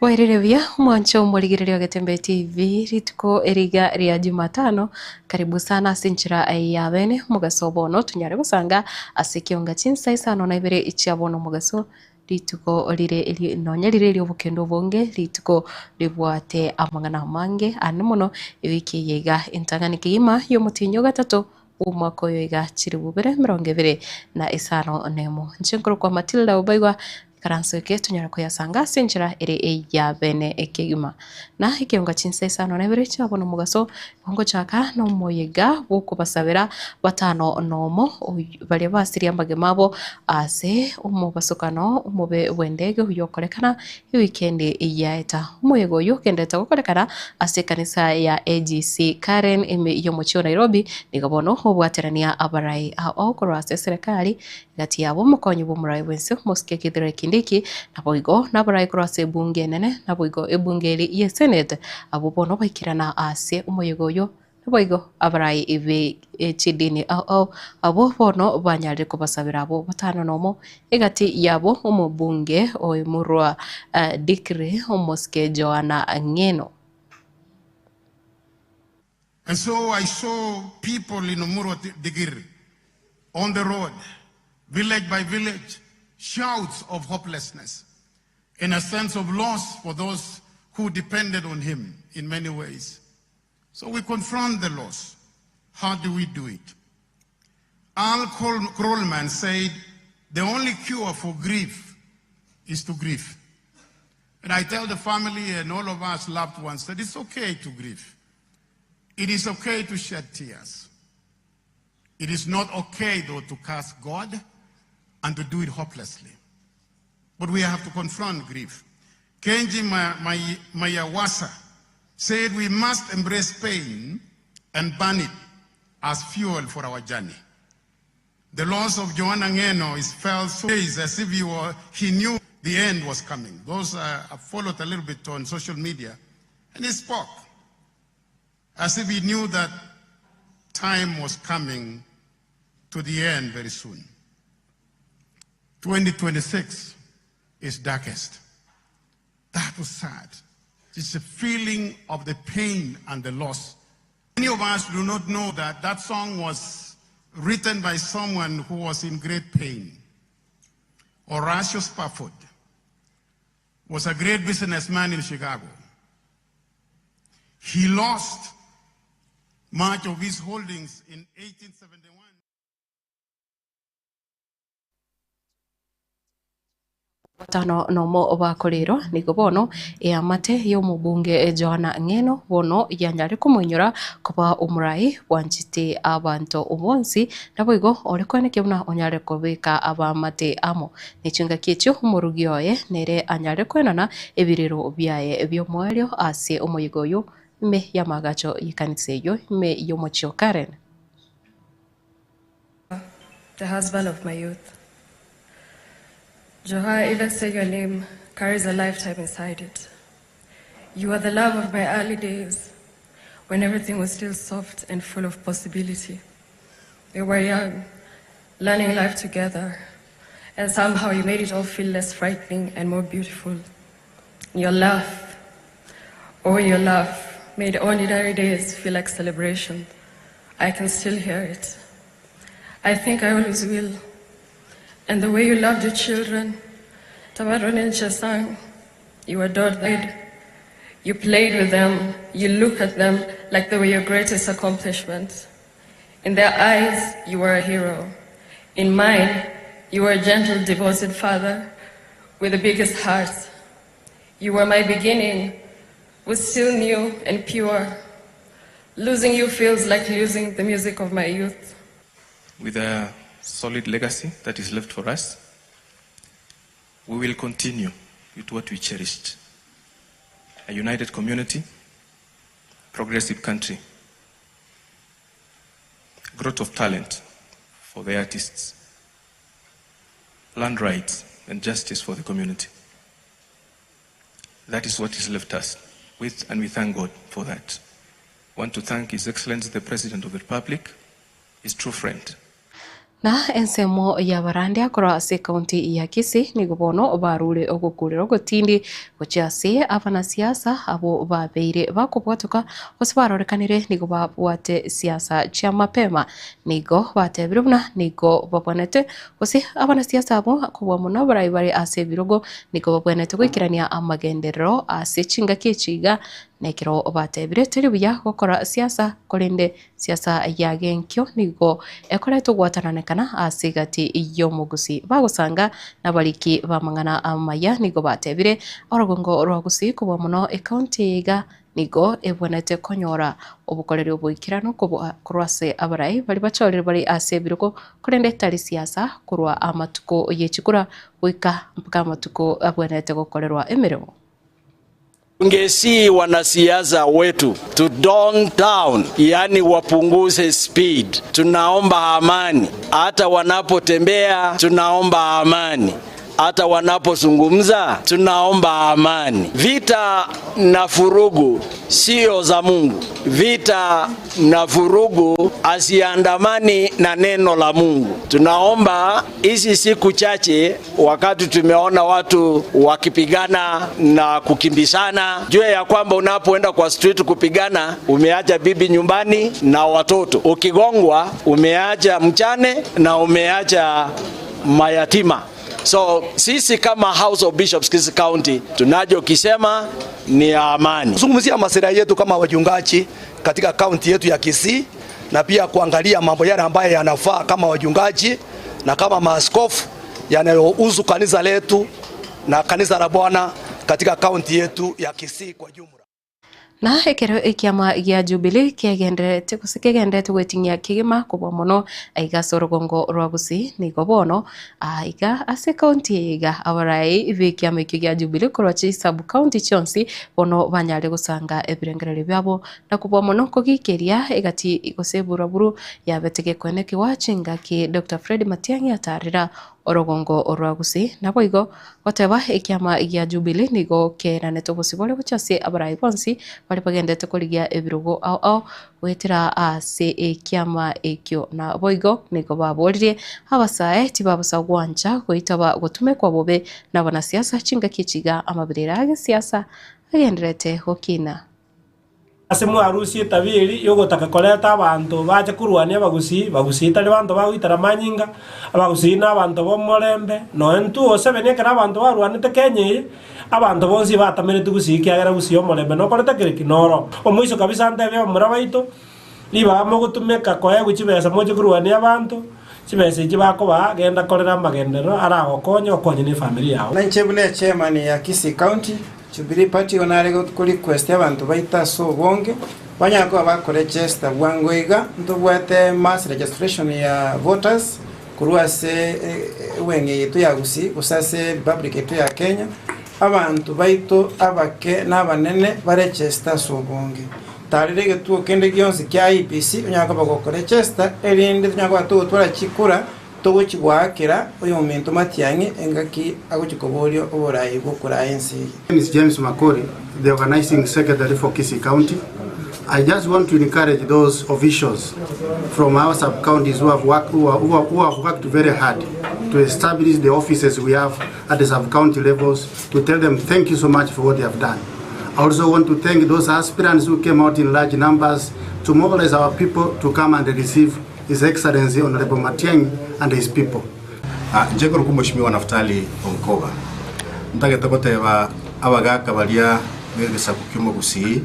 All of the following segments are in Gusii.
Bwairire buya omwancho omorigereria o Getembe TV rituko eriga ria Jumatano, karibu sana ase enchera ya bene omogaso bono tonyare gosanga ase ekionga chinsa isano na ibere chia bono omogaso rituko rire eri nonye rire eriobokendo obonge rituko ribwate amang'ana amange ande mono ewiki eye iga entang'ani kegima yomotienyi ogatato bw'omwaka oyo iga chilifu ibere emerongo ebere na isano nemo. Inche nkorokwa Matilda Obaigwa Ikaranso eke tonyare koyasanga ase enchera ere eya bene ekegima. Na ekeonga chinsa isano na ibere chiabo nomogaso, nigo ngochaka nomoyega bw'okobasabera batano nomo baria basirie amagima abo ase omobasokano omobe bw'endege oyio okorekana ewikendi yaeta. Omoyega oyio ogenderete gokorekana ase ekanisa ya AGC Karen ime y'omochie o Nairobi, nigo bono obwaterania abarai ao korwa ase eserekari Egati yabo omokonyi bw'omoraai bw'ense, omosike Kithure Kindiki, naboigo nabarai korwa ase ebunge enene, naboigo ebunge eri y'esenate, abwo bono baikerana ase omoyega oyio, naboigo abarai be chidini ao ao, abwo bono banyarire kobasabera abwo batano nomo, egati yabo omobunge o Emurua Dikirr, omosike Johana Ng'eno. And so I saw people in Omurwa Digir on the road, village by village, shouts of hopelessness and a sense of loss for those who depended on him in many ways. So we confront the loss. How do we do it? Al Krolman said, the only cure for grief is to grieve. And I tell the family and all of us loved ones that it's okay to grieve. It is okay to shed tears. It is not okay, though, to curse God and to do it hopelessly. But we have to confront grief. Kenji Mayawasa said we must embrace pain and burn it as fuel for our journey. The loss of Johana Ng'eno is felt so as if he, were, he knew the end was coming. Those uh, followed a little bit on social media, and he spoke as if he knew that time was coming to the end very soon. 2026 is darkest. That was sad. It's a feeling of the pain and the loss. Many of us do not know that that song was written by someone who was in great pain. Horatio Spafford was a great businessman in Chicago. He lost much of his holdings in 1871. Batano nomo bakorirwa, nigo bono eamate y'omobunge Johana Ng'eno bono yanyare komoinyora koba omorai bwanchete abanto bonsi, naboigo ore koenekia buna onyare kobeka abaamate amo ne chingaki echio omorugi oye nere anyare koenana ebirero biaye bi'omoerio ase omoyega oyio ime y'amaagacho y'ekanisa eyio ime y'omochie o Karen. The husband of my youth. Joha, even say your name carries a lifetime inside it. You are the love of my early days, when everything was still soft and full of possibility. We were young, learning life together, and somehow you made it all feel less frightening and more beautiful. Your laugh, oh, your laugh, made ordinary days feel like celebration. I can still hear it. I think I always will. And the way you loved your children, Tabaron and Chesang, you adored them. You played with them. You look at them like they were your greatest accomplishment. In their eyes, you were a hero. In mine, you were a gentle, devoted father with the biggest heart. You were my beginning, was still new and pure. Losing you feels like losing the music of my youth. With a solid legacy that is left for us, we will continue with what we cherished. A united community, progressive country, growth of talent for the artists, land rights and justice for the community. That is what is left us with, and we thank God for that. Want to thank His Excellency the President of the Republic, his true friend. Na ensemo y'abarandia korwa ase ekaunti ya Kisii nigo bono barure ogokurera ogotindi gochia ase abanasiasa abwo babeire bakobwatoka gose barorekanire nigo babwate siasa chia mapema. Nigo batebire buna nigo babwanete gose abanasiasa abwo kobua mono abarai bare ase ebirogo nigo babwenerete goikerania amagenderero ase chingaki echi iga na ekero batebire teri buya gokora siasa korende Siasa ya genkio nigo ekoreta ogwatananekana ase egati y'omogusii. Bagosanga nabariki b'amang'ana amaya nigo batebire, Orogongo rwa Gusii kobua mono ekaunti eye iga nigo ebwenerete konyora obokoreri oboikeranu kobua korwa ase abarai baria bachorire bare ase ebirogo, korende tari siasa korwa amatuko ye chikura goika mpaka amatuko abwenerete gokorerwa emeremo. Ngesii wanasiasa wetu to tone down, yaani wapunguze speed. Tunaomba amani, hata wanapotembea tunaomba amani, hata wanapozungumza tunaomba amani. Vita na furugu sio za Mungu. Vita na vurugu haziandamani na neno la Mungu. Tunaomba hizi siku chache, wakati tumeona watu wakipigana na kukimbizana, jua ya kwamba unapoenda kwa street kupigana, umeacha bibi nyumbani na watoto. Ukigongwa, umeacha mchane na umeacha mayatima. So sisi kama House of Bishops Kisii County tunachokisema ni amani. Zungumzia masilahi yetu kama wachungaji katika kaunti yetu ya Kisii na pia kuangalia mambo yale ambayo yanafaa kama wachungaji na kama maaskofu yanayohusu kanisa letu na kanisa la Bwana katika kaunti yetu ya Kisii kwa jumla. Na ekero ekiama gia Jubilee kegendererete gose kegendererete gweting'ia kegima kobua mono aiga ase orogongo rwa Gusii, nigo bono aiga ase ekaunti eye iga abarai b'ekiama ekio gia Jubilee korwa chi sub county chionsi bono banyare gosanga ebirengererio biabo na kobua mono kogikeria egati gose eburaburu yabete gekoenekigwa chingaki Doctor Fred Matiang'i atarera orogongo rwa Gusii. Naboigo Goteba ekiama gia Jubilee nigo keeranete obosibore gochia ase abarai bonsi baria bagendete korigia ebirogo ao ao goetera ase ekiama ekio. Naboigo nigo baboririe abasae tibabosa gwancha goitaba gotumekwa bobe nabanasiasa chingaki echi iga amaberera agesiasa agendererete gokina. Ase mwarusie etabia eria y'ogotaka koreta abanto bache korwania abagusii, bagusii tari banto bagoitera amanyinga, abagusii nabanto b'omorembe, nonya intwe osebeni ekero abanto barwanete Kenya eye, abanto bonsi batamereti gusii ekiagera gusii omorembe nokorete kere ki? Noro. Omoiso kabisa ntebie abamura baito, ribaga mogotumeka koegwa chibesa moche korwania abanto, chibesa echi bakobaa, genda korera amagenderero aragokonye okonye na efamiri yao. Na inche buna echairman ya Kisii County, Jubilee Party igo nare go request abanto baito ase obonge banyare koba bakoregester bwango iga ntobwate mass registration ya voters korwa ase ewing yaito ya Gusii gose ase republic yaito ya Kenya, abanto baito abake na abanene baregeste ase obonge. Tarera egetuo kende gionsi kia IEBC onyare koba gokoregester erinde tonyare koba togotwara chikura Togochia goakera oyominto matiang'i engaki agochia koboria oborai bw'okoraa ense eye. My name is James Makori, the organizing secretary for Kisii County. I just want to encourage those officials from our sub-counties who have worked, who, are, who, are, who have worked very hard to establish the offices we have at the sub-county levels to tell them thank you so much for what they have done. I also want to thank those aspirants who came out in large numbers to mobilize our people to come and receive His Excellency Honorable Matiang'i and his people. Inche nkorokwa Mweshimiwa Naftali Onkoba. Ntagete goteba abagaka baria b'egesaku ki'omogusii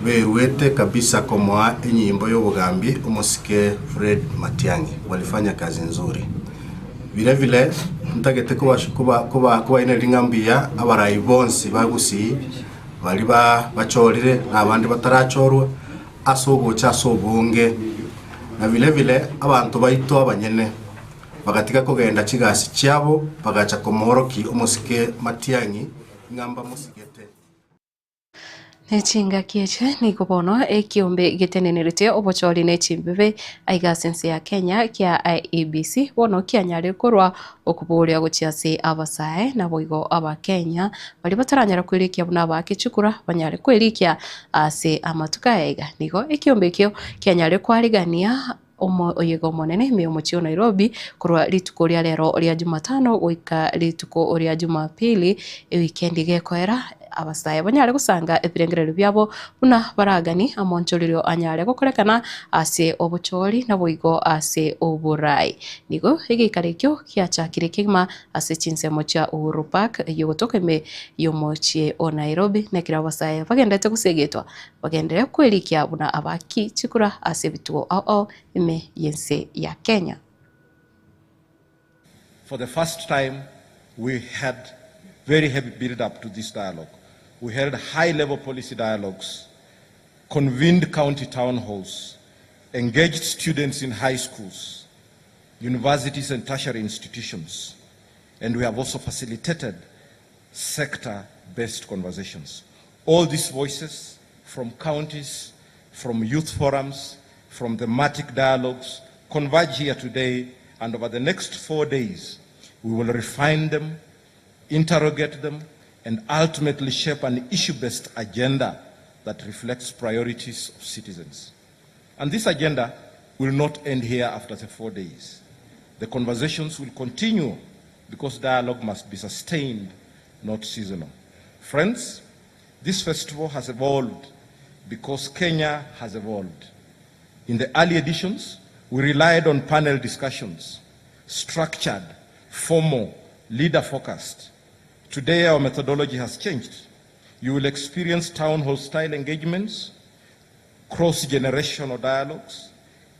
beruete kabisa komoa enyimbo y'obogambi omosike Fred Matiang'i walifanya kazi nzuri. Vile vile ntagete kobainereria ng'a mbuya abarai bonsi ba Gusii baria bachorire na abande batarachorwa ase ogocha ase obonge, na bile-bile abanto baito abanyene bagatiga kogenda chigasi chiabo, bagacha komoorokia omosike Matiang'i ng'a mbamosigete. Ne chingaki eche nigo bono ekiombe getenenerete obochori ne chimbibe aiga ase ense ya Kenya kia IEBC bono kianyare korwa okoboria gochia ase abasae naboigo abakenya baria bataranyara kwerikia buna abaake chikura banyare kwerikia Ase amatuko aya iga nigo ekiombe ekio kianyare kwarigania Omoyega omonene ime y'omochie o Nairobi korwa rituko ria rero ria Jumatano goika rituko ria Jumapili ewikendi gekoera abasae banyare gosanga ebirengererio biabo buna baragani amonchorerio anyare gokorekana ase obochori naboigo ase oborai. Nigo egeikaro ekio giachakire kegima ase chinsemo chia Uhuru Park eyio gotoka ime y'omochie o Nairobi nekero abasae bagenderete gosegetwa Bagenderere kwerikia buna abaaki chikura ase ebituo ao ao ime y'ense ya Kenya. For the first time we had very heavy build up to this dialogue. We held high level policy dialogues, convened county town halls, engaged students in high schools, universities and tertiary institutions, and we have also facilitated sector-based conversations. All these voices from counties, from youth forums, from thematic dialogues converge here today and over the next four days we will refine them, interrogate them, and ultimately shape an issue-based agenda that reflects priorities of citizens. And this agenda will not end here after the four days. The conversations will continue because dialogue must be sustained, not seasonal. Friends, this festival has evolved because Kenya has evolved. In the early editions, we relied on panel discussions, structured, formal, leader-focused. Today, our methodology has changed. You will experience town hall style engagements, cross-generational dialogues,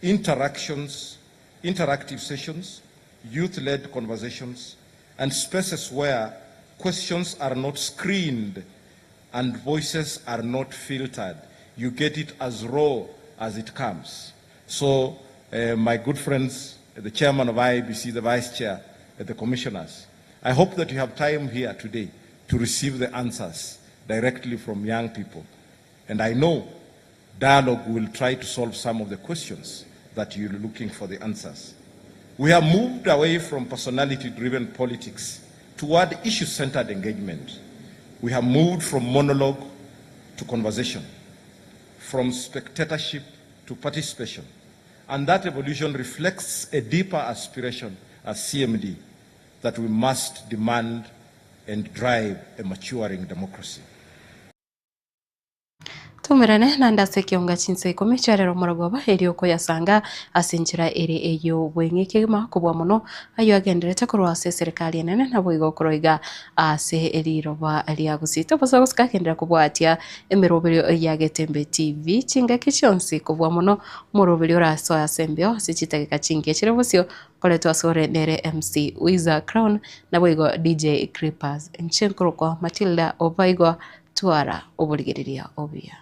interactions, interactive sessions, youth-led conversations, and spaces where questions are not screened and voices are not filtered. You get it as raw as it comes. So, uh, my good friends, the chairman of IBC, the vice chair, uh, the commissioners, I hope that you have time here today to receive the answers directly from young people. And I know dialogue will try to solve some of the questions that you're looking for the answers. We have moved away from personality driven politics toward issue centered engagement. We have moved from monologue to conversation, from spectatorship to participation. And that evolution reflects a deeper aspiration as CMD that we must demand and drive a maturing democracy. Toumerane naende ase ekeonga chinsa ikomi chiarero omorogoba, erio okoyasanga ase enchera ere ey'obweng'e kegima kobua mono ayio agenderete korwa ase eserekari enene naboigo korwa iga ase riroba ria Gusii. Tobosa gosika genderera kobwatia emeroberio ya Getembe TV chingaki chionsi kobua mono omoroberio orasoe ase embeo ase chidageka chinke chire bosio koretwa asore nere MC Wiza Crown naboigo DJ Creepers. Inche nkorokwa Matilda Obaigwa Twara oborigereria obuya.